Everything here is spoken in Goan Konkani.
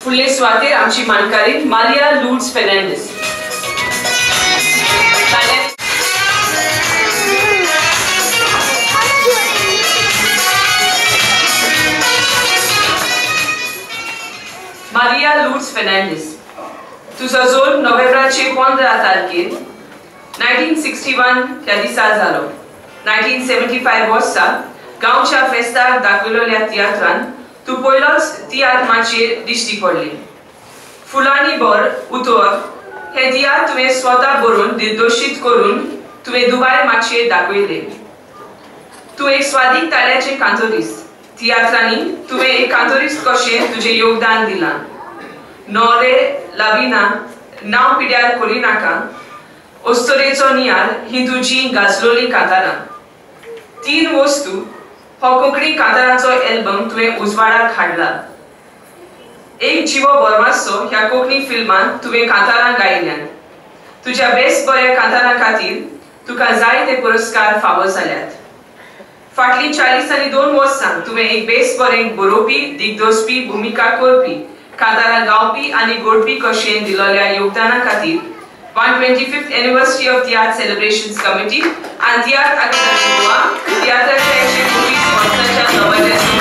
फुडले सुवातेर आमची मानकारीण मारिया लुर्ड्स फेर्नांडीस. मारिया लुर्ड्स फेर्नांडीस, तुजो जल्म नोव्हेंबराचे 15 तारखेर 1961 ह्या दिसा जालो. 1975 वर्सा गांवच्या फेस्ताक दाखयलेल्या तियात्रान तूं पयलोच तियात्र माचयेर दिश्टी पडली. फुलांनी भर उतर हे तियात्र तुवें स्वता बरोवन दिग्दर्शीत करून तुवें दुबाय माचयेर दाखयले. तूं एक स्वादीक ताळ्याचें कांतोरिस्त. तियात्रांनी तुवें एक कांतोरिस्त कशें तुजें योगदान दिलां. नोरे लाविना, नांव पिड्यार करिनाका, अस्तोरेचो नियाळ ही तुजी गाजलोली कांतारां. तीन वस्तू हो कोंकणी कांतारांचो एल्बम तुवें उजवाडाक हाडला. एक जिवो बोरमासो ह्या कोंकणी फिल्मांत तुवें कांतारां गायल्यात. तुज्या बेस बऱ्या कांतारां खातीर तुका जायते पुरस्कार फावो जाल्यात. फाटलीं 42 वर्सां तुवें एक बेस बरें बरोवपी, दिग्दर्शपी, भुमिका करपी, कांतारां गावपी आनी गोडपी कशें दिलेल्या योगदाना खातीर 125th Anniversary of Tiatr Celebrations Committee आनी तियात्र अकादमी गोवा तियात्राच्या 125 वर्सांच्या नवजात